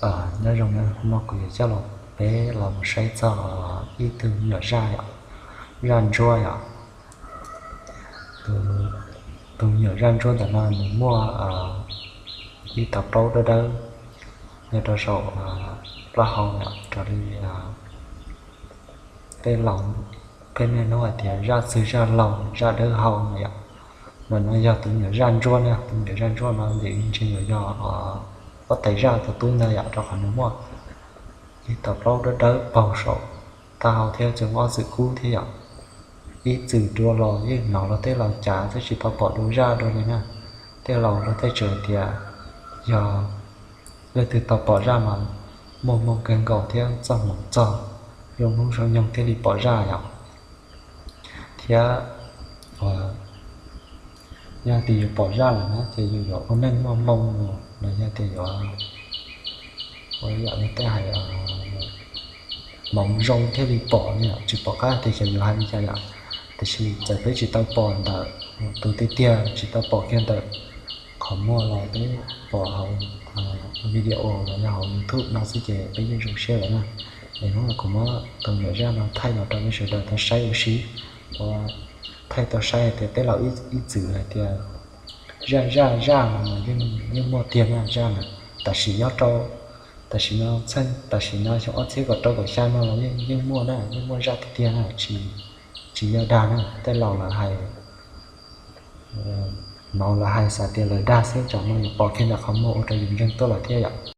Nyob zoo, hnub no kuv yuav coj los, peb los mus saib txog ib tug me nyuam zaj yom, zaj ntsuab yom. Tus me nyuam zaj ntsuab ntawm no nws muaj ib tauv plaub dawb dawb nyob rau saum plaub hau yom, raws li tej laus peb niaj hnub hais tias zaj txwg zaj laug zaj dawb hau no yom. Ntawm no yog tus me nyuam zaj ntsuab na, tus me nyuam zaj ntsuab no nws ntshe yuav yog huab tais zaj tus tub ntag yom, rau qhov nws muaj ib tauv plaub dawb dawb paug saum taub hau thiab txwv ob txwv kub thiab yom. Ib txwm dua los yeej hnov luag tej laus cav twb tsis tau pom dua zaj dua li na. Tej laus luag tej tseem hais tias yog leej twg tau pom zaj mas muaj hmoo kawg nkaus thiab txoj hmoov txog zoo hnub zoo nyoog thiaj li pom zaj yom. Thiab yog tias yus pom zaj lawm na ces yus yuav ua neej muaj hmoo los yog tias yuav ua yam li tej hais hmoov zoo thiaj li pom ne yom, tsis pom qab tias xyov yuav hais li cas yom. Tiam sis txawm peb tsis tau pom ntawm tus tiag tiag, tsis tau pom kiag ntawm qhov muag los peb pom hauv video los yog hauv YouTube no xwb ces peb yeej zoo siab lawm na. Es hnub no kuv muab tus me nyuam zaj no thaij los rau peb sawv daws tau saib ua si, ua thaij tau saib hais tias tej laus ib txwm hais tias zaj zaj zaj no mas yeej muaj tiag na, zaj na. Tam sim nyob rau, tam sim no txheej tam sim no xyoo ob txhiab kaum rau kaum xya no los yeej muaj na, yeej muaj zaj tiag tiag na, tsis yog dag na. Tej laus lawv hais, hnov lawv hais xav tias lawv dag xwb, tsam no yuav pom kiag ntawm qhov muag ua rau yus ntseeg tuaj lawm thiab yom.